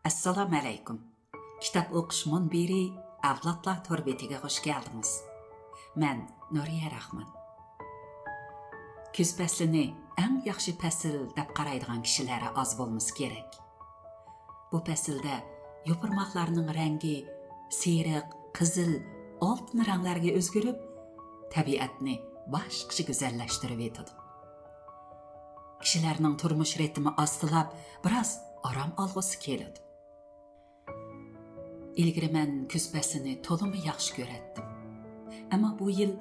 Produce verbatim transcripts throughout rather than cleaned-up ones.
ئەسسالامۇئەلەيكۇم. كىتاب ئوقۇش مۇنبىرى ئەۋلادلار تور بېتىگە خۇش كەلدىڭىز. مەن نۇرىيە راخمان. كۈز پەسلىنى ئەڭ ياخشى پەسىل دەپ قارايدىغان كىشىلەر ئاز بولمىسا كېرەك. بۇ پەسىلدە يوپۇرماقلارنىڭ رەڭگى سېرىق، قىزىل، ئالتۇن رەڭلەرگە ئۆزگىرىپ، تەبىئەتنى باشقىچە گۈزەللەشتۈرۈۋېتىدۇ. كىشىلەرنىڭ تۇرمۇش رىتىمى ئاستىلاپ، بىراز ئارام ئالغۇسى كېلىدۇ. ئىلگىرى مەن كۈز پەسلىنى تولىمۇ ياخشى كۆرەتتىم. ئەمما بۇ يىل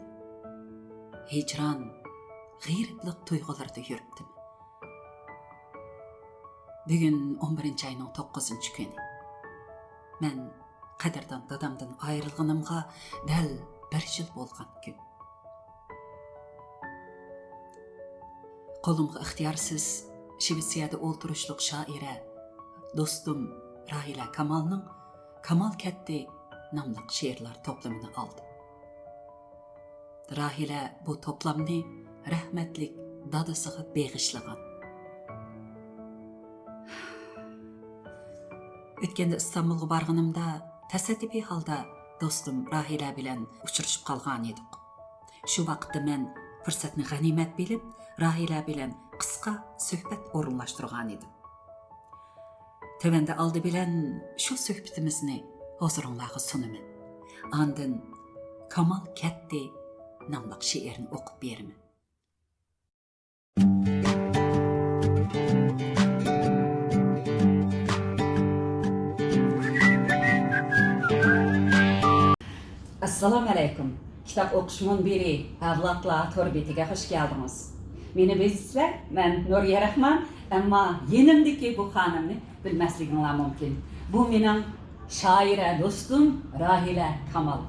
ھىجران، غېرىبلىق تۇيغۇلىرىدا يۈرۈپتىمەن. بۈگۈن ئون بىرىنچى ئاينىڭ توققۇزىنچى كۈنى. مەن قەدىردان دادامدىن ئايرىلغىنىمغا دەل بىر يىل بولغان كۈن. قولۇمغا ئىختىيارسىز شىۋېتسىيەدە ئولتۇرۇشلۇق شائىرە دوستۇم راھىلە كامالنىڭ كامال كەتتى ناملىق شېئىرلار توپلىمىنى ئالدىم. راھىلە بۇ توپلامنى رەھمەتلىك دادىسىغا بېغىشلىغان. ئۆتكەندە ئىستانبۇلغا بارغىنىمدا تاسادىپىي ھالدا دوستۇم راھىلە بىلەن ئۇچرىشىپ قالغان ئىدۇق. شۇ ۋاقىتتا مەن پۇرسەتنى غەنىيمەت بىلىپ، راھىلە بىلەن قىسقا سۆھبەت ئورۇنلاشتۇرغان ئىدىم. تۆۋەندە ئالدى بىلەن شۇ سۆھبىتىمىزنى ھۇزۇرۇڭلارغا سۇنىمەن. ئاندىن كامال كەتتى ناملىق شېئىرنى ئوقۇپ بېرىمەن. ئەسسالامۇئەلەيكۇم. كىتاب ئوقۇش مۇنبىرى ئەۋلادلار تور بېتىگە خۇش كەلدىڭىز. مېنى بىلىسىزلەر، مەن نۇرىيە راخمان، ئەمما يېنىمدىكى بۇ خانىمنى بىلمەسلىكىڭلار مۇمكىن. بۇ مېنىڭ شائىرە دوستۇم راھىلە كامال.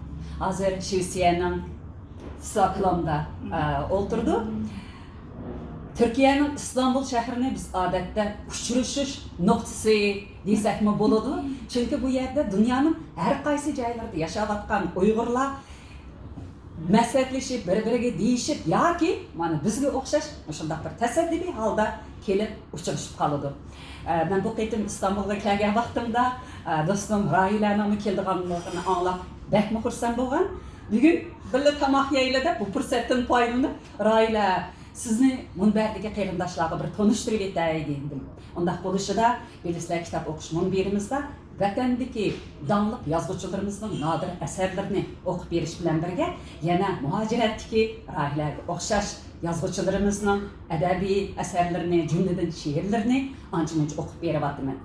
ھازىر شىۋېتسىيەنىڭ ستوكگولمدا، ئە، ئولتۇرىدۇ. تۈركىيەنىڭ ئىستانبۇل شەھىرىنى بىز ئادەتتە ئۇچرىشىش نۇقتىسى دېسەكمۇ بولىدۇ. چۈنكى بۇ يەردە دۇنيانىڭ ھەر قايسى جايلىرىدا ياشاۋاتقان ئۇيغۇرلار مەسلىھەتلىشىپ، بىر-بىرىگە دېيىشىپ ياكى مانا بىزگە ئوخشاش مۇشۇنداق بىر تاسادىپىي ھالدا كېلىپ ئۇچرىشىپ قالىدۇ. ئە، مەن بۇ قېتىم ئىستانبۇلغا كەلگەن ۋاقتىمدا، ئە، دوستۇم راھىلەنىڭمۇ كېلىدىغانلىقىنى ئاڭلاپ بەكمۇ خۇرسەن بولغان. بۈگۈن بىللە تاماق يەيلى دەپ بۇ پۇرسەتتىن پايدىلىنىپ، راھىلە، سىزنى مۇنبەردىكى قېرىنداشلارغا بىر تونۇشتۇرۇۋېتەي دېدىم. ئۇنداق بولۇشىدا، بىلىسىلەر، كىتاب ئوقۇش مۇنبىرىمىزدا ۋەتەندىكى داڭلىق يازغۇچىلىرىمىزنىڭ نادىر ئەسەرلىرىنى ئوقۇپ بېرىش بىلەن بىرگە، يەنە مۇھاجىرەتتىكى راھىلەگە ئوخشاش يازغۇچىلىرىمىزنىڭ ئەدەبىي ئەسەرلىرىنى، جۈملىدىن شېئىرلىرىنى ئانچە-مۇنچە ئوقۇپ بېرىۋاتىمەن.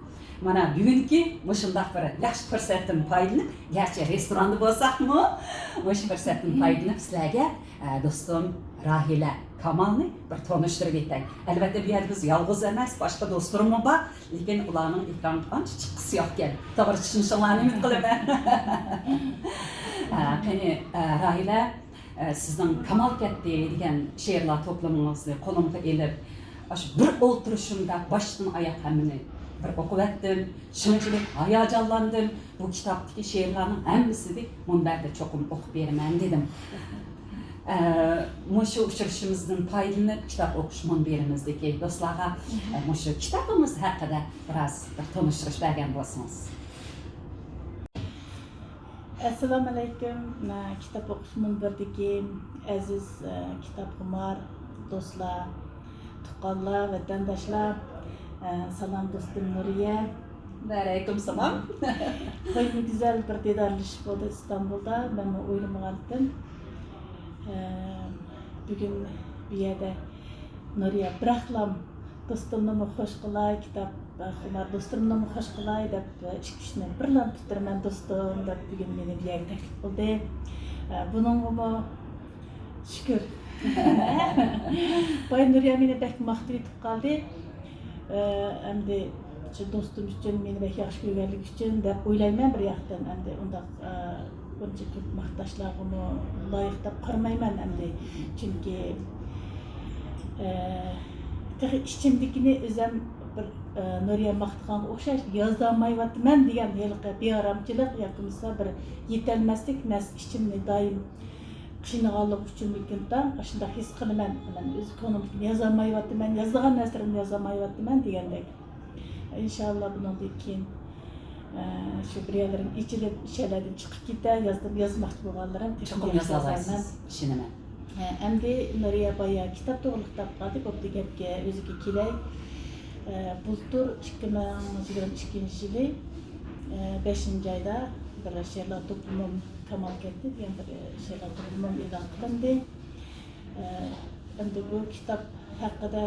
مانا، بۈگۈنكى مۇشۇنداق بىر ياخشى پۇرسەتتىن پايدىلىنىپ، گەرچە رېستوراندا بولساقمۇ، مۇشۇ پۇرسەتتىن پايدىلىنىپ سىلەرگە، ئە، دوستۇم راھىلە كامالنى بىر تونۇشتۇرۇپ ئۆتەي. ئەلۋەتتە، بۇ يەردە بىز يالغۇز ئەمەس، باشقا دوستلىرىممۇ بار، لېكىن ئۇلارنىڭ ئېكرانغا ئانچە چىققۇسى يوقكەن. توغرا چۈشىنىشىڭلارنى ئۈمىد قىلىمەن. ئە، قېنى، ئە، راھىلە، ئە، سىزنىڭ كامال كەتتى دېگەن شېئىرلار توپلىمىڭىزنى قولۇمغا ئېلىپ، ئاشۇ بىر ئولتۇرۇشۇمدا باشتىن ئاياق ھەممىنى بىر ئوقۇۋەتتىم. شۇنچىلىك ھاياجانلاندىم، بۇ كىتابتىكى شېئىرلارنىڭ ھەممىسىنى مۇنبەردە چوقۇم ئوقۇپ بېرىمەن دېدىم. ئە، مۇشۇ ئۇچرىشىشىمىزدىن پايدىلىنىپ، كىتاب ئوقۇش مۇنبىرىمىزدىكى دوستلارغا، ئە، مۇشۇ كىتابىمىز ھەققىدە بىراز بىر تونۇشتۇرۇش بەرگەن بولسىڭىز. ئەسسالامۇئەلەيكۇم، مە-، كىتاب ئوقۇش مۇنبىرىدىكى ئەزىز، ئە، كىتابخۇمار دوستلار، تۇغقانلار، ۋەتەنداشلار، ئە، سالام دوستۇم نۇرىيە. ۋەئەلەيكۇم سالام. خويمۇ گۈزەل بىر دىدارلىشىش بولدى ئىستانبۇلدا، مەنمۇ ئويلىمىغانتىم. ئە، بۈگۈن بۇ يەردە نۇرىيە بىراقلام دوستۇمنىمۇ خوش قىلاي، كىتاب خۇمار دوستۇمنىمۇ خوش قىلاي دەپ، ئىككى ئۈچنى بىرلا تۇتتۇرىمەن دوستۇم دەپ بۈگۈن مېنى بۇ يەرگە تەكلىپ قىلدى. ئە، بۇنىڭغىمۇ شۈكۈر. بايا نۇرىيە مېنى بەك ماختىۋېتىپ قالدى. ئە، ئەمدى شۇ دوستۇم ئۈچۈن، مېنى بەك ياخشى كۆرگەنلىكى ئۈچۈن دەپ ئويلايمەن بىر ياقتىن. ئەمدى ئۇنداق، ئە، ئۇنچە كۆپ ماختاشلارغىمۇ لايىق دەپ قارىمايمەن ئەمدى. چۈنكى، ئە، تېخى ئىچىمدىكىنى ئۆزەم بىر، ئە، نۇرىيە ماختىغانغا ئوخشاش يازالمايۋاتىمەن دېگەن ھېلىقى بىئارامچىلىق ياكى بولمىسا بىر يېتەلمەسلىك نەرسە ئىچىمنى دائىم قىينىغانلىقى ئۈچۈنمىكىن تاڭ ئاشۇنداق ھېس قىلىمەن. مەن ئۆز كۆڭلۈمدىكىنى يازالمايۋاتىمەن، يازىدىغان نەرسىلىرىمنى يازالمايۋاتىمەن دېگەندەك. ئىنشاللا بۇنىڭدىن كېيىن ئە، شۇ بىر يەرلىرىم ئېچىلىپ، شەلەردىن چىقىپ كېتە، يازدىم، يازماقچى بولغانلىرىم تېخى چوقۇم يازالايسىز، ئىشىنىمەن. ئە، ئەمدى نۇرىيە بايا كىتاب توغرىلىق دەپ قالدى، بوپتۇ، گەپكە ئۆزىگە كېلەي. ئە، بۇلتۇر ئىككى مىڭ يىگىرمە ئىككىنچى يىلى، ئە، بەشىنچى ئايدا بىر شېئىرلار توپلىمىم كامال كەتتى دېگەن بىر شېئىرلار توپلىمىم ئېلان قىلىندى. ئە، ئەمدى بۇ كىتاب ھەققىدە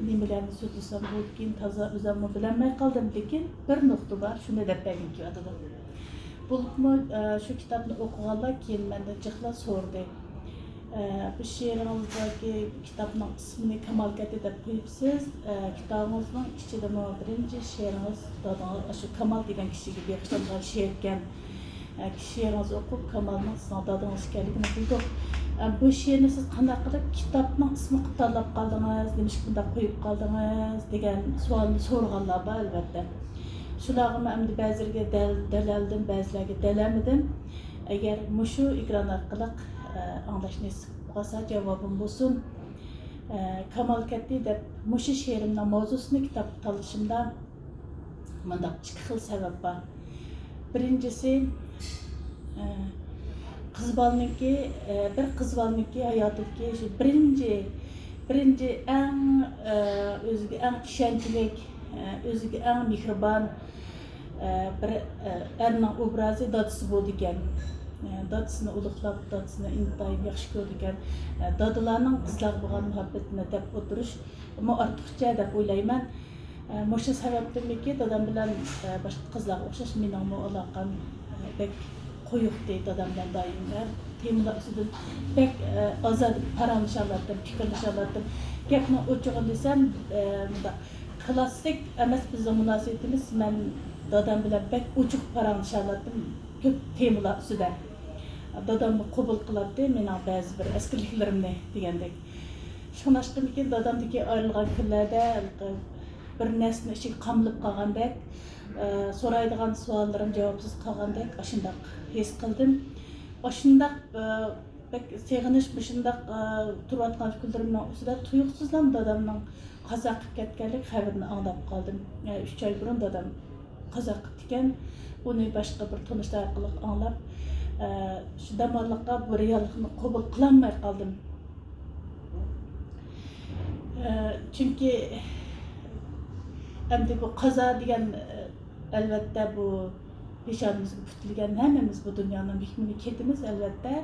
نېمىلەرنى سۆزلىسەم بولىدىكىن، تازا ئۆزۈممۇ بىلەلمەي قالدىم. لېكىن بىر نۇقتا بار، شۇنى دەپ بەرگۈم كېلىۋاتىدۇ. بولۇپمۇ، ئە، شۇ كىتابنى ئوقۇغانلار كېيىن مەندىن جىقلا سورىدى. ئە، بۇ شېئىرىڭىزدىكى كىتابنىڭ ئىسمىنى كامال كەتتى دەپ قويۇپسىز. ئە، كىتابىڭىزنىڭ ئىچىدىمۇ بىرىنچى شېئىرىڭىز دادىڭىز، ئاشۇ كامال دېگەن كىشىگە بېغىشلانغان شېئىركەن. ئە، شېئىرىڭىزنى ئوقۇپ، كامالنىڭ سىزنىڭ دادىڭىز ئىكەنلىكىنى بىلدۇق. ئە، بۇ شېئىرنى سىز قانداق قىلىپ كىتابنىڭ ئىسمى قىلىپ تاللاپ قالدىڭىز، نېمىشقا بۇنداق قويۇپ قالدىڭىز دېگەن سوئالنى سورىغانلار بار، ئەلۋەتتە. شۇلارغىمۇ ئەمدى بەزىلىرىگە دەل-، دەلەلدىم، بەزىلەرگە دەلەلمىدىم. ئەگەر مۇشۇ ئېكران ئارقىلىق، ئە، ئاڭلاش نېسىپ قىلسا، جاۋابىم بولسۇن. ئە، كامال كەتتى دەپ مۇشۇ شېئىرىمنىڭ ماۋزۇسىنى كىتابقا تاللىشىمدا مۇنداق ئىككى خىل سەۋەب بار. بىرىنچىسى، ئە، قىز بالىنىڭكى، ئە، بىر قىز بالىنىڭكى ھاياتىدىكى شۇ بىرىنچى، بىرىنچى ئەڭ، ئە، ئۆزىگە ئەڭ ئىشەنچلىك، ئە، ئۆزىگە ئەڭ مېھرىبان، ئە، بىر، ئە، ئەرنىڭ ئوبرازى دادىسى بولىدىكەن. ئە، دادىسىنى ئۇلۇغلاپ، دادىسىنى ئىنتايىن ياخشى كۆرىدىكەن. ئە، دادىلارنىڭ قىزلارغا بولغان مۇھەببىتىنى دەپ ئولتۇرۇشمۇ ئارتۇقچە دەپ ئويلايمەن. ئە، مۇشۇ سەۋەبتىنمىكى، دادام بىلەن، ئە، باشقا قىزلارغا ئوخشاش مېنىڭمۇ ئالاقەم، ئە، بەك قويۇقتى دادام بىلەن دائىم. ھەر تېمىلار ئۈستىدىن بەك، ئە، ئازادە پاراڭلىشالاتتىم، پىكىرلىشەلاتتىم. گەپنىڭ ئوچۇقىنى دېسەم، ئە، مۇنداق، كلاسسىك ئەمەس بىزنىڭ مۇناسىۋىتىمىز. مەن دادام بىلەن بەك ئوچۇق پاراڭلىشالاتتىم كۆپ تېمىلار ئۈستىدە. داداممۇ قوبۇل قىلاتتى مېنىڭ بەزى بىر ئەسكىلىكلىرىمنى دېگەندەك. شۇڭلاشقىمىكىن، دادامدىكى ئايرىلغان كۈنلەردە بىر نەرسىنىڭ ئىچىگە قامىلىپ قالغاندەك، ئە، سورايدىغان سوئاللىرىم جاۋابسىز قالغاندەك ئاشۇنداق ھېس قىلدىم. ئاشۇنداق، ئە، بەك سېغىنىش، مۇشۇنداق، ئە، تۇرۇۋاتقان كۈنلىرىمنىڭ ئۈستىدە تۇيۇقسىزلا دادامنىڭ قازا قىلىپ كەتكەنلىك خەۋىرىنى ئاڭلاپ قالدىم. ئە، ئۈچ ئاي بۇرۇن دادام قازا قىپتىكەن. ئۇنى باشقا بىر تونۇشلار ئارقىلىق ئاڭلاپ، ئە، شۇ داماللىققا بۇ رېئاللىقنى قوبۇل قىلالماي قالدىم. ئە، چۈنكى ئەمدى بۇ قازا دېگەن، ئە، ئەلۋەتتە، بۇ پېشانىمىزگە پۈتۈلگەن، ھەممىمىز بۇ دۇنيانىڭ مېھمىنى، كېتىمىز، ئەلۋەتتە.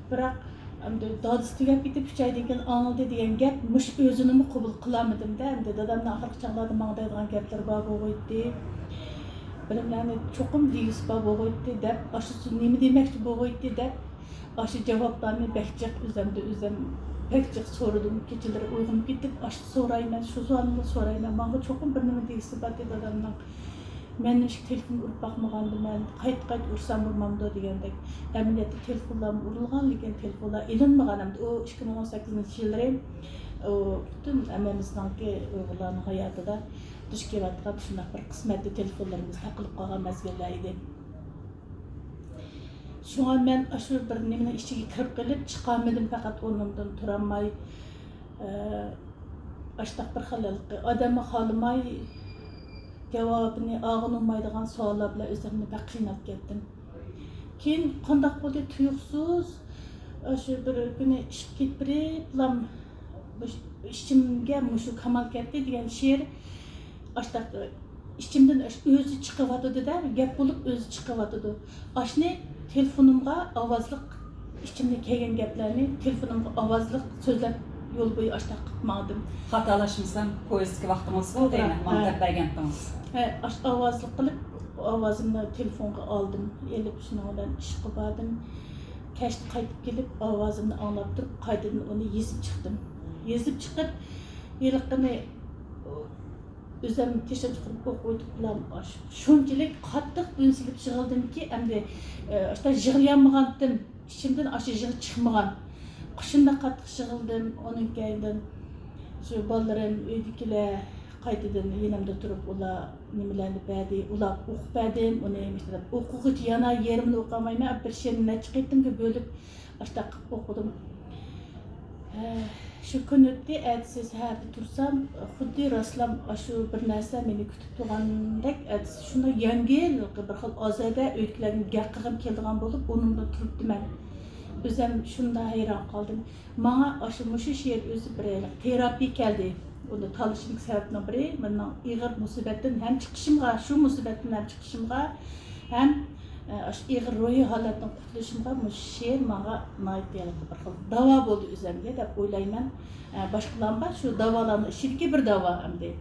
بىراق، ئەمدى دادىسى تۈگەپ كېتىپ، ئۈچ ئايدىن كېيىن ئاڭلىدى دېگەن گەپ، مۇشۇ ئۆزىنىمۇ قوبۇل قىلالمىدىم-دە. ئەمدى دادامنىڭ ئاخىرقى چاغلاردا ماڭا دەيدىغان گەپلىرى بار بولغۇيتتى. بىلىملەرنى چوقۇم دېگۈسى بار بولغۇيتتى دەپ، ئاشۇ نېمە دېمەكچى بولغۇيتتى دەپ، ئاشۇ جاۋابلارنى بەك جىق ئۆزەمدە ئۆزەم بەك جىق سورىدىم. كېچىلىرى ئويغىنىپ كېتىپ، ئاشۇ سورايمەن، شۇ سوئالنىمۇ سورايمەن. ماڭا چوقۇم بىر نېمە دېگۈسى بار ئىدى دادامنىڭ. مەن نېمىشقا تېلېفون ئۇرۇپ باقمىغاندىمەن، قايتا-قايتا ئۇرسام ئۇرمامدۇ دېگەندەك. ئەمەلىيەتتە تېلېفونلارمۇ ئۇرۇلغان، لېكىن تېلېفونلار ئېلىنمىغان. ئەمدى ئۇ ئىككى مىڭ ئون سەككىزىنچى يىللىرى، ئۇ پۈتۈن ھەممىمىزنىڭكى، ئۇيغۇرلارنىڭ ھاياتىدا دۇچ كېلىۋاتقان شۇنداق بىر قىسمەتتە تېلېفونلىرىمىز تاقىلىپ قالغان مەزگىللەر ئىدى. شۇڭا مەن ئاشۇ بىر نېمىنىڭ ئىچىگە كىرىپ قېلىپ چىقالمىدىم، پەقەت ئورنۇمدىن تۇرالماي، ئە، ئاشتاق بىر خىل ھېلىقى ئادەممۇ خالىماي جاۋابىنى ئالغىلى بولمايدىغان سوئاللار بىلەن ئۆزۈمنى بەك قىيناپ كەتتىم. كېيىن قانداق بولدى، تۇيۇقسىز، ئاشۇ بىر كۈنى ئىشقا كېتىپ بېرىپلام، مۇش-، ئىچىمگە مۇشۇ كامال كەتتى دېگەن شېئىر ئاشتاق ئىچىمدىن ئۆزى چىقىۋاتىدۇ-دە، گەپ بولۇپ ئۆزى چىقىۋاتىدۇ. ئاشۇنى تېلېفونۇمغا ئاۋازلىق، ئىچىمدىن كەلگەن گەپلەرنى تېلېفونۇمغا ئاۋازلىق سۆزلەپ يول بويى ئاشتاق قىلىپ ماڭدىم. خاتالاشمىسام، پويىزدىكى ۋاقتىڭىزغۇ توغرا. دەيمەن، ماڭا ھە. دەپ بەرگەنتىڭىز. ھە، ئاشۇ ئاۋازلىق قىلىپ ئاۋازىمنى تېلېفونغا ئالدىم. ئېلىپ شۇنىڭ بىلەن ئىشقا باردىم. كەچتە قايتىپ كېلىپ ئاۋازىمنى ئاڭلاپ تۇرۇپ قايتىدىن ئۇنى يېزىپ چىقتىم. يېزىپ چىقىپ ھېلىقىنى ئۆزۈم تېشىنچ قىلىپ ئوقۇۋېتىپلا، شۇنچىلىك قاتتىق ئۈن سېلىپ يىغلىدىمكى، ئەمدى، ئە، ئاشۇنداق يىغلىيالمىغانتىم، ئىچىمدىن ئاشۇ يىغا چىقمىغان. شۇنداق قاتتىق يىغلىدىم. ئۇنىڭ كەينىدىن شۇ بالىلىرىم، ئۆيدىكىلەر قايتىدىن يېنىمدا تۇرۇپ، ئۇلار نېمىلەرنى بەردى، ئۇلار ئوقۇپ بەردىم ئۇنى. مەكتەپ ئوقۇغۇچە يەنە يېرىمىنى ئوقۇيالمايمەن، بىر شېئىرنى نەچچە قېتىمغا بۆلۈپ، ئاشۇنداق قىلىپ ئوقۇدۇم. شۇ كۈن ئۆتتى، ئەتىسى سەھەردە تۇرسام، خۇددى راسلام ئاشۇ بىر نەرسە مېنى كۈتۈپ تۇرغاندەك، ئەتىسى شۇنداق يەڭگىل، بىر خىل ئازادە ئۆيدىكىلەرگە گەپ قىلغۇم كېلىدىغان بولۇپ، ئورنۇمدىن تۇرۇپتىمەن. ئۆزۈم شۇنداق ھەيران قالدىم. ماڭا ئاشۇ، مۇشۇ شېئىر ئۆزى بىر تېراپىيە كەلدى. ئۇنى تاللىشىمدىكى سەۋەبنىڭ بىرى، مېنىڭ ئېغىر مۇسىبەتتىن ھەم چىقىشىمغا، شۇ مۇسىبەتتىن ھەم چىقىشىمغا، ھەم، ئە، ئاشۇ ئېغىر روھىي ھالەتتىن قۇتۇلۇشۇمغا مۇشۇ شېئىر ماڭا ناھايىتى ھېلىقى بىر خىل داۋا بولدى ئۆزۈمگە دەپ ئويلايمەن. ئە، باشقىلارمۇ بار شۇ داۋالارنىڭ ئىچىدىكى بىر داۋا ئەمدى.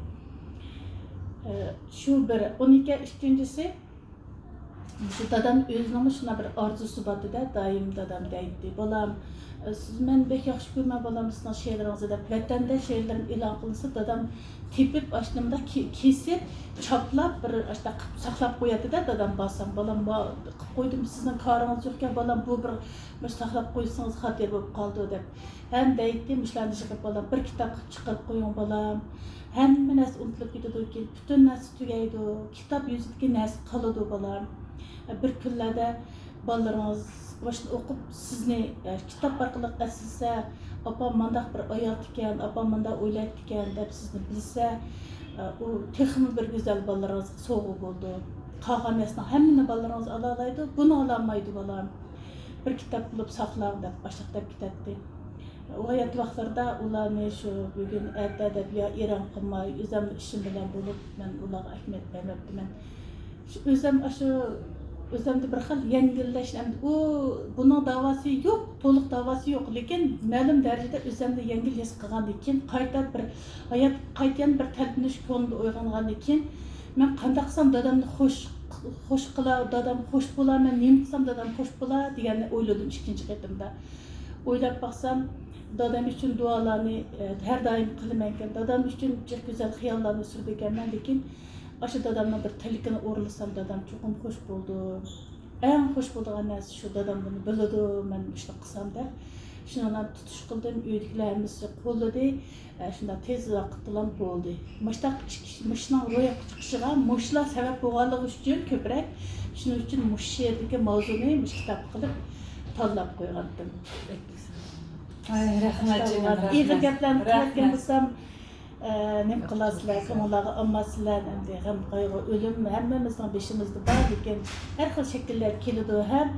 ئە، شۇ بىر. ئۇنىڭكى ئىككىنچىسى، شۇ دادام ئۆزىنىڭمۇ شۇنداق بىر ئارزۇسى بار ئىدى-دە، دائىم دادام دەيتتى، «بالام، سىز، مەن بەك ياخشى كۆرىمەن، بالام، سىزنىڭ شېئىرلىرىڭىزنى» دەپ. ۋەتەندە شېئىرلىرىم ئېلان قىلىنسا، دادام تېپىپ، ئاشۇنداق كې-، كېسىپ، چاپلاپ، بىر ئاشۇنداق قىلىپ ساقلاپ قوياتتى-دە، دادام بارسام، «بالام، ما-، قىلىپ قويدۇم، سىزنىڭ كارىڭىز يوقكەن، بالام، بۇ بىر مۇشۇ ساقلاپ قويسىڭىز، خاتىرە بولۇپ قالىدۇ» دەپ. ھەم دەيتتى، «مۇشۇلارنى يىغىپ، بالام، بىر كىتاب قىلىپ چىقىرىپ قويۇڭ، بالام. ھەممە نەرسە ئۇنتۇلۇپ كېتىدۇ، كېيىن پۈتۈن نەرسە تۈگەيدۇ، كىتاب يۈزىدىكى نەرسە قالىدۇ، بالام.» بىر كۈنلەردە بالىلىرىڭىز مۇشۇنى ئوقۇپ، سىزنى، ئە، كىتاب ئارقىلىق ئەسلىسە، «ئاپام مانداق بىر ئايال ئىكەن، ئاپام مانداق ئويلايدىكەن» دەپ سىزنى بىلسە، ئە، ئۇ تېخىمۇ بىر گۈزەل بالىلىرىڭىزغا سوۋغا بولىدۇ. قالغان نەرسىنىڭ ھەممىنى بالىلىرىڭىز ئالالايدۇ، بۇنى ئالالمايدۇ، بالام. بىر كىتاب قىلىپ ساقلاڭ دەپ، ئاشۇنداق دەپ كېتەتتى. ئۇ ھايات ۋاقىتلىرىدا ئۇلارنى شۇ بۈگۈن، ئەتە دەپ يا ئېرەن قىلماي، ئۆزۈمنىڭ ئىشىم بىلەن بولۇپ، مەن ئۇلارغا ئەھمىيەت بەرمەپتىمەن. شۇ ئۆزۈم ئاشۇ، ئۆزۈمدە بىر خىل يەڭگىللەش، ئەمدى ئۇ، بۇنىڭ داۋاسى يوق، تولۇق داۋاسى يوق، لېكىن مەلۇم دەرىجىدە ئۆزۈمنى يەڭگىل ھېس قىلغاندىن كېيىن، قايتا بىر ھايات، قايتا يەنە بىر تەلپۈنۈش كۆڭلۈمدە ئويغانغاندىن كېيىن، مەن قانداق قىلسام دادامنى خوش، خوش قىلا، دادام خوش بولا، مەن نېمە قىلسام دادام خوش بولا دېگەننى ئويلىدىم ئىككىنچى قېتىمدا. ئويلاپ باقسام، دادام ئۈچۈن دۇئالارنى، ئە، ھەر دائىم قىلىمەنكەن، دادام ئۈچۈن جىق گۈزەل خىياللارنى سۈرىدىكەنمەن، لېكىن ئاشۇ دادامنىڭ بىر تىلىكىنى ئورۇنلىسام، دادام چوقۇم خوش بولىدۇ. ئەڭ خوش بولىدىغان نەرسە شۇ، دادام بۇنى بىلىدۇ، مەن مۇشۇنداق قىلسام دەپ. شۇنىڭ بىلەن تۇتۇش قىلدىم، ئۆيدىكىلەر ھەممىسى قوللىدى. ئە، شۇنداق تېز ۋاقىتتىلا بولدى. مۇشۇنداق ئىش، مۇشۇنىڭ روياپقا چىقىشىغا مۇشۇلار سەۋەب بولغانلىقى ئۈچۈن كۆپرەك، شۇنىڭ ئۈچۈن مۇشۇ شېئىردىكى ماۋزۇنى مۇشۇ كىتاب قىلىپ تاللاپ قويغانتىم. ئاي، رەھمەت جېنىم، ئېغىر رەھمەت. گەپلەرنى قىلىۋەتكەن رەھمەت. بولسام، ئە، نېمە قىلارسىلەر، كۆڭۈللارغا ئالماسىلەر، ئەمدى غەم، قايغۇ، ئۆلۈم ھەممىمىزنىڭ بېشىمىزدا بار، لېكىن ھەر خىل شەكىللەردە كېلىدۇ ھەم،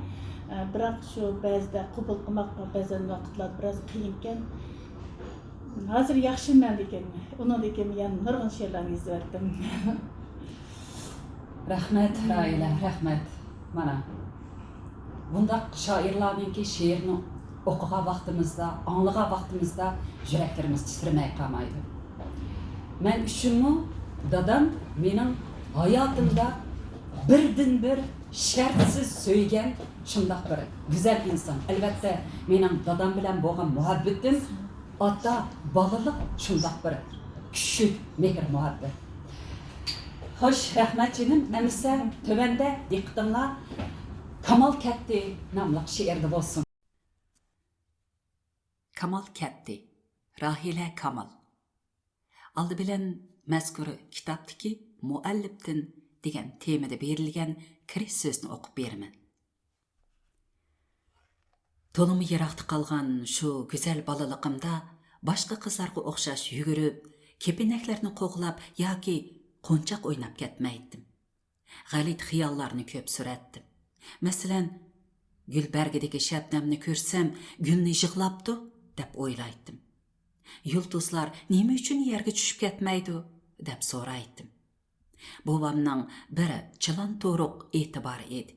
ئە، بىراق شۇ بەزىدە قوبۇل قىلماق بەزەن ۋاقىتلار بىراز قىيىنكەن. ھازىر ياخشىمەن، لېكىن ئۇنىڭدىن كېيىن يەنە نۇرغۇن شېئىرلارنى يېزىۋەتتىم. رەھمەت، راھىلە، رەھمەت. مانا، بۇنداق شائىرلارنىڭكى شېئىرىنى ئوقۇغان ۋاقتىمىزدا، ئاڭلىغان ۋاقتىمىزدا يۈرەكلىرىمىز تىترىمەي قالمايدۇ. مەن ئۈچۈنمۇ دادام مېنىڭ ھاياتىمدا بىردىنبىر شەرتسىز سۆيگەن شۇنداق بىر گۈزەل ئىنسان. ئەلۋەتتە، مېنىڭ دادام بىلەن بولغان مۇھەببىتىم ئاتا، بالىلىق شۇنداق بىر كۈچلۈك مېھىر-مۇھەببەت. خوش، رەھمەت جېنىم. ئەمىسە تۆۋەندە دىققىتىڭلار «كامال كەتتى» ناملىق شېئىردا بولسۇن. كامال كەتتى. راھىلە كامال. ئالدى بىلەن مەزكۇر كىتابتىكى «مۇئەللىپتىن» دېگەن تېمىدا بېرىلگەن كىرىش سۆزنى ئوقۇپ بېرىمەن. تولىمۇ يىراقتا قالغان شۇ گۈزەل بالىلىقىمدا باشقا قىزلارغا ئوخشاش يۈگۈرۈپ، كېپىنەكلەرنى قوغلاپ ياكى قونچاق ئويناپ كەتمەيتتىم. غەلىتە خىياللارنى كۆپ سۈرەتتىم. مەسىلەن، گۈل بەرگىدىكى شەبنەمنى كۆرسەم، گۈلنى يىغلاپتۇ، دەپ ئويلايتتىم. يۇلتۇزلار نېمە ئۈچۈن يەرگە چۈشۈپ كەتمەيدۇ؟ دەپ سورايتتىم. بوۋامنىڭ بىر چىلان تورۇق ئېتى بار ئىدى.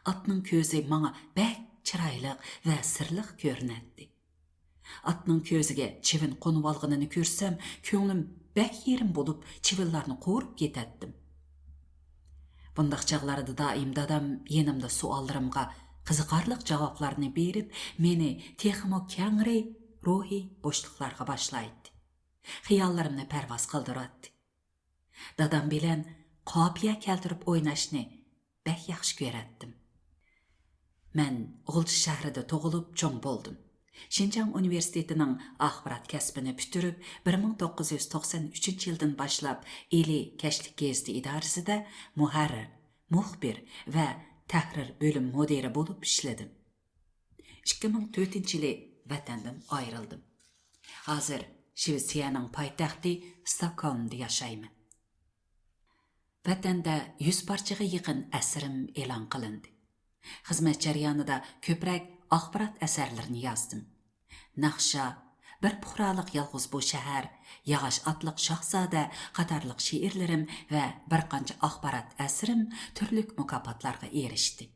ئاتنىڭ كۆزى ماڭا بەك چىرايلىق ۋە سىرلىق كۆرۈنەتتى. ئاتنىڭ كۆزىگە چىۋىن قونۇۋالغىنىنى كۆرسەم، كۆڭلۈم بەك يېرىم بولۇپ، چىۋىنلارنى قورۇپ كېتەتتىم. بۇنداق چاغلاردا دائىم دادام يېنىمدا سوئاللىرىمغا قىزىقارلىق جاۋابلارنى بېرىپ، مېنى تېخىمۇ كەڭرى روھىي بوشلۇقلارغا باشلايتتى. خىياللىرىمنى پەرۋاز قىلدۇراتتى. دادام بىلەن قاپىيە كەلتۈرۈپ ئويناشنى بەك ياخشى كۆرەتتىم. مەن غۇلجا شەھىرىدە تۇغۇلۇپ چوڭ بولدۇم. شىنجاڭ ئۇنىۋېرسىتېتىنىڭ ئاخبارات كەسپىنى پۈتتۈرۈپ، بىر مىڭ توققۇز يۈز توقسەن ئۈچىنچى يىلدىن باشلاپ ئىلى كەچلىك گېزىتى ئىدارىسىدە مۇھەررىر، مۇخبىر ۋە تەھرىر بۆلۈم مۇدىرى بولۇپ ئىشلىدىم. ئىككى مىڭ تۆتىنچى يىلى ۋەتەندىن ئايرىلدىم. ھازىر شىۋېتسىيەنىڭ پايتەختى ستوكھولمدا ياشايمەن. ۋەتەندە يۈز پارچىغا يېقىن ئەسىرىم ئېلان قىلىندى. خىزمەت جەريانىدا كۆپرەك ئاخبارات ئەسەرلىرىنى يازدىم. ناخشا، بىر پۇقرالىق يالغۇز بۇ شەھەر، ياغاچ ئاتلىق شاھزادە قاتارلىق شېئىرلىرىم ۋە بىر قانچە ئاخبارات ئەسىرىم تۈرلۈك مۇكاپاتلارغا ئېرىشتى.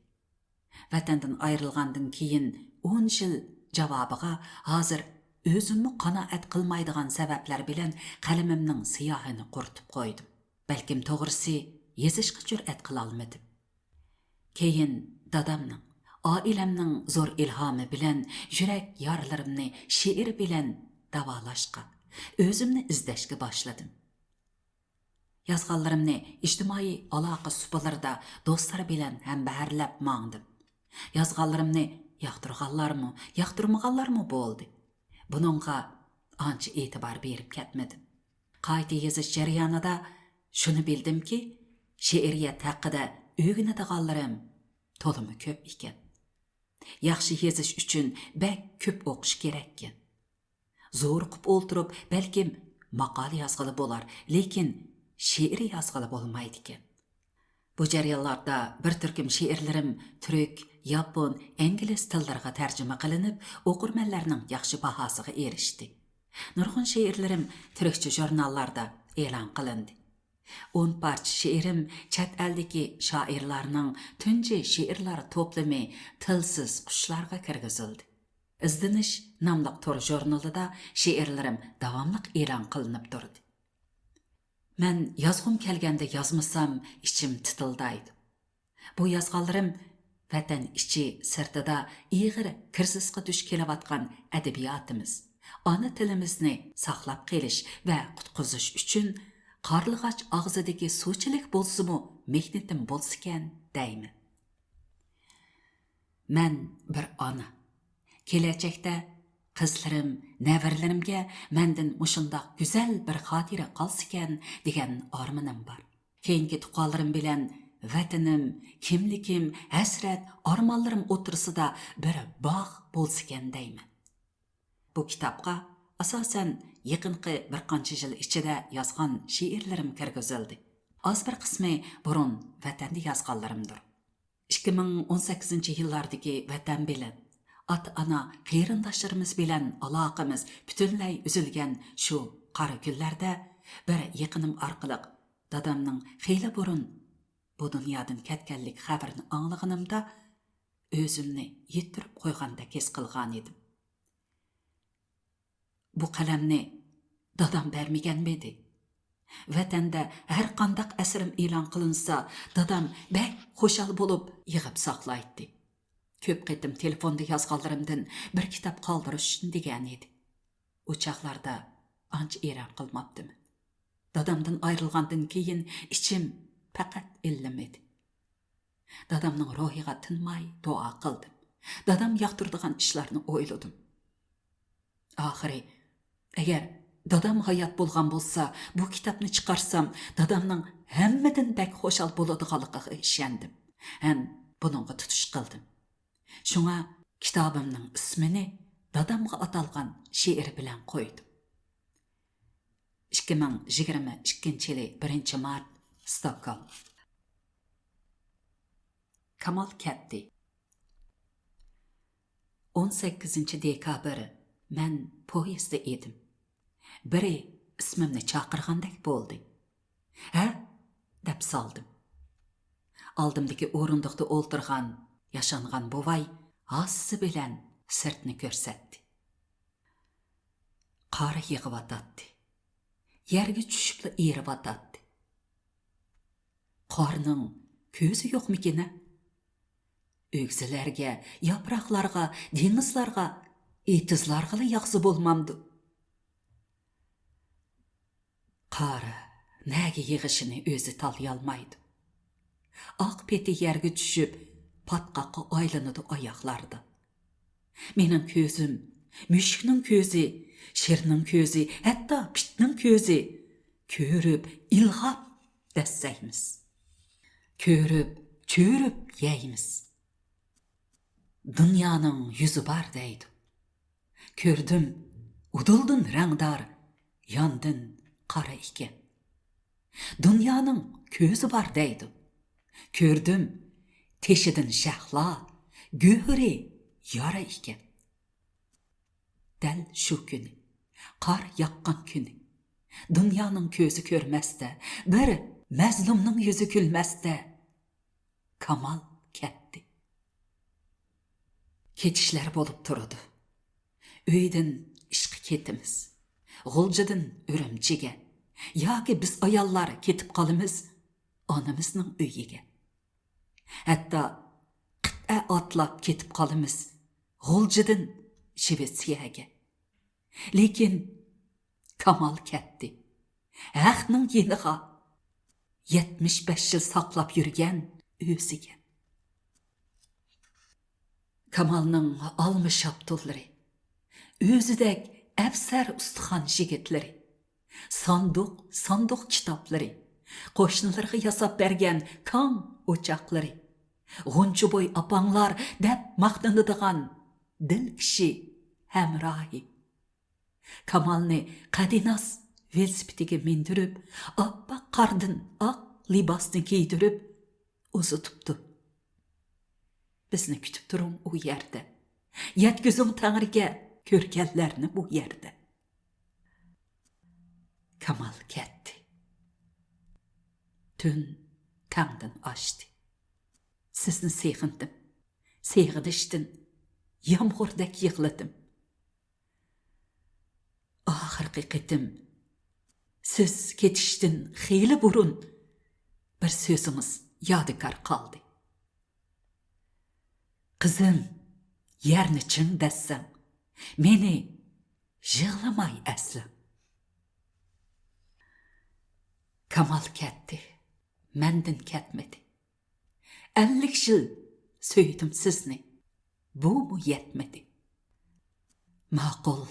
ۋەتەندىن ئايرىلغاندىن كېيىن ئون يىل جاۋابىغا ھازىر ئۆزۈممۇ قانائەت قىلمايدىغان سەۋەبلەر بىلەن قەلىمىمنىڭ سىياھىنى قۇرۇتۇپ قويدۇم. بەلكىم توغرىسى يېزىشقا جۈرئەت قىلالمىدىم. كېيىن دادامنىڭ، ئائىلەمنىڭ زور ئىلھامى بىلەن يۈرەك يارىلىرىمنى شېئىر بىلەن داۋالاشقا، ئۆزۈمنى ئىزدەشكە باشلىدىم. يازغانلىرىمنى ئىجتىمائىي ئالاقە سۇپىلىرىدا دوستلار بىلەن ھەمبەھىرلەپ ماڭدىم. يازغانلىرىمنى ياقتۇرغانلارمۇ، ياقتۇرمىغانلارمۇ بولدى. بۇنىڭغا ئانچە ئېتىبار بېرىپ كەتمىدىم. قايتا يېزىش جەريانىدا شۇنى بىلدىمكى، شېئىرىيەت ھەققىدە ئۆگىنىدىغانلىرىم تولىمۇ كۆپ ئىكەن. ياخشى يېزىش ئۈچۈن بەك كۆپ ئوقۇش كېرەككەن. زورۇقۇپ ئولتۇرۇپ، بەلكىم ماقالە يازغىلى بولار، لېكىن شېئىر يازغىلى بولمايدىكەن. بۇ جەريانلاردا بىر تۈركۈم شېئىرلىرىم تۈرك، ياپون، ئىنگلىز تىللىرىغا تەرجىمە قىلىنىپ، ئوقۇرمەنلەرنىڭ ياخشى باھاسىغا ئېرىشتى. نۇرغۇن شېئىرلىرىم تۈركچە ژۇرناللاردا ئېلان قىلىندى. ئون پارچە شېئىرىم چەت ئەلدىكى شائىرلارنىڭ تۇنجى شېئىرلار توپلىمى تىلسىز قۇشلارغا كىرگۈزۈلدى. ئىزدىنىش ناملىق تور ژۇرنىلىدا شېئىرلىرىم داۋاملىق ئېلان قىلىنىپ تۇردى. مەن يازغۇم كەلگەندە يازمىسام، ئىچىم تىتىلدايدۇ. بۇ يازغانلىرىم ۋەتەن ئىچى سىرتىدا ئېغىر كىرىزىسقا دۇچ كېلىۋاتقان ئەدەبىياتىمىز، ئانا تىلىمىزنى ساقلاپ قېلىش ۋە قۇتقۇزۇش ئۈچۈن قارلىغاچ ئاغزىدىكى سۇچىلىك بولسىمۇ مېھنىتىم بولسىكەن دەيمەن. مەن بىر ئانا. كېلەچەكتە قىزلىرىم، نەۋرىلىرىمگە مەندىن مۇشۇنداق گۈزەل بىر خاتىرە قالسىكەن دېگەن ئارمىنىم بار. كېيىنكى تۇغقانلىرىم بىلەن ۋەتىنىم، كىملىكىم، ھەسرەت، ئارمانلىرىم ئوتتۇرىسىدا بىر باغ بولسىكەن دەيمەن. بۇ كىتابقا ئاساسەن يېقىنقى بىر قانچە يىل ئىچىدە يازغان شېئىرلىرىم كىرگۈزۈلدى. ئاز بىر قىسمى بۇرۇن ۋەتەندە يازغانلىرىمدۇر. ئىككى مىڭ ئون سەككىزىنچى يىللاردىكى ۋەتەن بىلەن، ئاتا-ئانا، قېرىنداشلىرىمىز بىلەن ئالاقىمىز پۈتۈنلەي ئۈزۈلگەن شۇ قارا كۈنلەردە بىر يېقىنىم ئارقىلىق دادامنىڭ خېلى بۇرۇن بۇ دۇنيادىن كەتكەنلىك خەۋىرىنى ئاڭلىغىنىمدا، ئۆزۈمنى يىتتۈرۈپ قويغاندەك ھېس قىلغانىدىم. بۇ قەلەمنى دادام بەرمىگەنمىدى؟ ۋەتەندە ھەر قانداق ئەسىرىم ئېلان قىلىنسا، دادام بەك خۇشال بولۇپ يىغىپ ساقلايتتى. كۆپ قېتىم تېلېفوندا يازغانلىرىمدىن بىر كىتاب قالدۇرۇش ئۈچۈن دېگەنىدى. ئۇ چاغلاردا ئانچە ئېرەن قىلماپتىمەن. دادامدىن ئايرىلغاندىن كېيىن ئىچىم پەقەت ئىللىمىدى. دادامنىڭ روھىغا تىنماي دۇئا قىلدىم. دادام ياقتۇرىدىغان ئىشلارنى ئويلىدىم. ئاخىرى، ئەگەر دادام ھايات بولغان بولسا، بۇ كىتابنى چىقارسام، دادامنىڭ ھەممىدىن بەك خۇشال بولىدىغانلىقىغا ئىشەندىم ھەم بۇنىڭغا تۇتۇش قىلدىم. شۇڭا كىتابىمنىڭ ئىسمىنى دادامغا ئاتالغان شېئىر بىلەن قويدۇم. ئىككى مىڭ يىگىرمە ئىككىنچى يىلى بىرىنچى مارت، ستوكھولم. كامال كەتتى. ئون سەككىزىنچى دېكابىر، مەن پويىزدا ئىدىم. بىرى ئىسمىمنى چاقىرغاندەك بولدى. «ھە؟» دەپ سالدىم. ئالدىمدىكى ئورۇندۇقتا ئولتۇرغان، ياشانغان بوۋاي ھاسىسى بىلەن سىرتنى كۆرسەتتى. قار يېغىۋاتاتتى. يەرگە چۈشۈپلا ئېرىۋاتاتتى. قارنىڭ كۆزى يوقمىكىن-ە؟ ئۆگزىلەرگە، ياپراقلارغا، دېڭىزلارغا، ئېتىزلارغىلا ياغسا بولمامدۇ؟ قار نەگە يېغىشىنى ئۆزى تاللىيالمايدۇ. ئاق پېتى يەرگە چۈشۈپ، پاتقاققا ئايلىنىدۇ ئاياغلاردا. مېنىڭ كۆزۈم، مۈشۈكنىڭ كۆزى، شىرنىڭ كۆزى، ھەتتا پىتنىڭ كۆزى. كۆرۈپ ئىلغاپ دەسسەيمىز. كۆرۈپ چۆرۈپ يەيمىز. دۇنيانىڭ يۈزى بار دەيدۇ. كۆردۈم، ئۇدۇلدىن رەڭدار، ياندىن قارا ئىكەن. دۇنيانىڭ كۆزى بار دەيدۇ. كۆردۈم، تېشىدىن شەھلا، گۆھىرى يارا ئىكەن. دەل شۇ كۈنى، قار ياغقان كۈنى، دۇنيانىڭ كۆزى كۆرمەستە، بىر مەزلۇمنىڭ يۈزى كۈلمەستە، كامال كەتتى. كېتىشلەر بولۇپ تۇرىدۇ. ئۆيدىن ئىشقا كېتىمىز. غۇلجىدىن ئۈرۈمچىگە. ياكى بىز ئاياللار كېتىپ قالىمىز ئانىمىزنىڭ ئۆيىگە. ھەتتا قىتئە ئاتلاپ كېتىپ قالىمىز غۇلجىدىن شىۋېتسىيەگە. لېكىن كامال كەتتى ھەقنىڭ يېنىغا، يەتمىش بەش يىل ساقلاپ يۈرگەن ئۆزىگە. كامالنىڭ ئالما شاپتۇللىرى، ئۆزىدەك ئەپسەر ئۇستىخان يىگىتلىرى، ساندۇق، ساندۇق كىتابلىرى، قوشنىلىرىغا ياساپ بەرگەن كاڭ ئوچاقلىرى، غۇنچە بوي ئاپاڭلار دەپ ماختىنىدىغان دىل كىشى ھەمراھى. كامالنى قەدىناس ۋېلىسىپىتىگە مىندۈرۈپ، ئاپئاق قاردىن ئاق لىباسنى كىيدۈرۈپ ئۇزىتىپتۇ. بىزنى كۈتۈپ تۇرۇڭ ئۇ يەردە. يەتكۈزۈڭ تەڭرىگە كۆرگەنلەرنى بۇ يەردە. كامال كەتتى. تۈن تەڭدىن ئاشتى. سىزنى سېغىندىم. سېغىنىشتىن يامغۇردەك يىغلىدىم. ئاخىرقى قېتىم سىز كېتىشتىن خېلى بۇرۇن بىر سۆزىڭىز يادىكار قالدى. قىزىم، يەرنى چىڭ دەسسەڭ، مېنى يىغلىماي ئەسلەڭ. كامال كەتتى، مەندىن كەتمىدى. ئەللىك يىل سۆيدۈم سىزنى، بۇمۇ يەتمىدى. ماقۇل،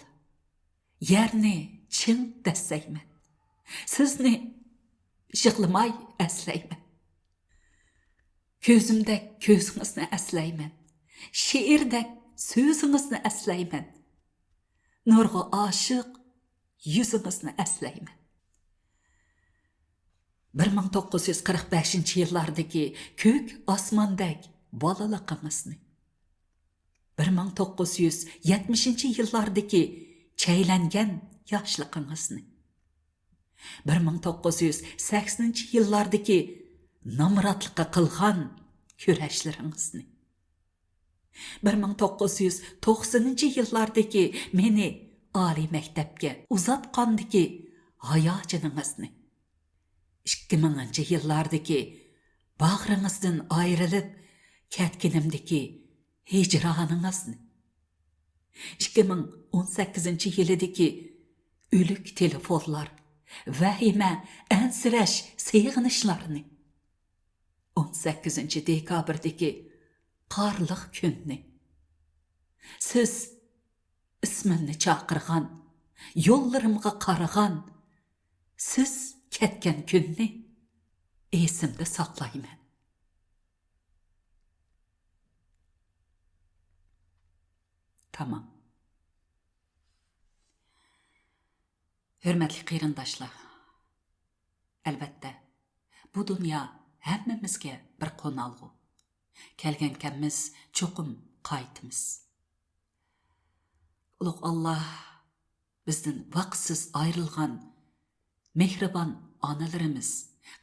يەرنى چىڭ دەسسەيمەن، سىزنى يىغلىماي ئەسلەيمەن. كۆزۈمدەك كۆزىڭىزنى ئەسلەيمەن، شېئىردەك سۆزىڭىزنى ئەسلەيمەن، نۇرغا ئاشىق يۈزىڭىزنى ئەسلەيمەن. بىر مىڭ توققۇز يۈز قىرىق بەشىنچى يىللاردىكى كۆك ئاسماندەك بالىلىقىڭىزنى، بىر مىڭ توققۇز يۈز يەتمىشىنچى يىللاردىكى چەيلەنگەن ياشلىقىڭىزنى، بىر مىڭ توققۇز يۈز سەكسىنىنچى يىللاردىكى نامراتلىققا قىلغان كۈرەشلىرىڭىزنى، بىر مىڭ توققۇز يۈز توقسىنىنچى يىللاردىكى مېنى ئالىي مەكتەپكە ئۇزاتقاندىكى ھاياجىنىڭىزنى، ئىككى مىڭىنچى يىللاردىكى باغرىڭىزدىن ئايرىلىپ كەتكىنىمدىكى ھىجرانىڭىزنى، ئىككى مىڭ ئون سەككىزىنچى يىلىدىكى ئۆلۈك تېلېفونلار، ۋەھىمە، ئەنسىرەش سېغىنىشلارنى، ئون سەككىزىنچى دېكابىردىكى قارلىق كۈننى، سىز ئىسمىمنى چاقىرغان، يوللىرىمغا قارىغان، سىز كەتكەن كۈننى ئېسىمدە ساقلايمەن. تامام. ھۆرمەتلىك قېرىنداشلار، ئەلۋەتتە، بۇ دۇنيا ھەممىمىزگە بىر قونالغۇ. كەلگەنكەنمىز، چوقۇم قايتىمىز. ئۇلۇغ ئاللاھ بىزدىن ۋاقىتسىز ئايرىلغان مېھرىبان ئانىلىرىمىز،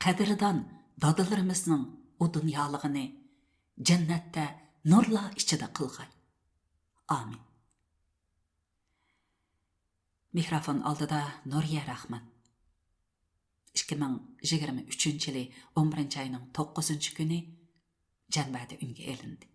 قەدىردان دادىلىرىمىزنىڭ ئۇ دۇنيالىقىنى جەننەتتە نۇرلار ئىچىدە قىلغاي. ئامىن. مىكروفون ئالدىدا نۇرىيە راخمان. ئىككى مىڭ يىگىرمە ئۈچىنچى يىلى ئون بىرىنچى ئاينىڭ توققۇزىنچى كۈنى جەنۋەدە ئۈنگە ئېلىندى.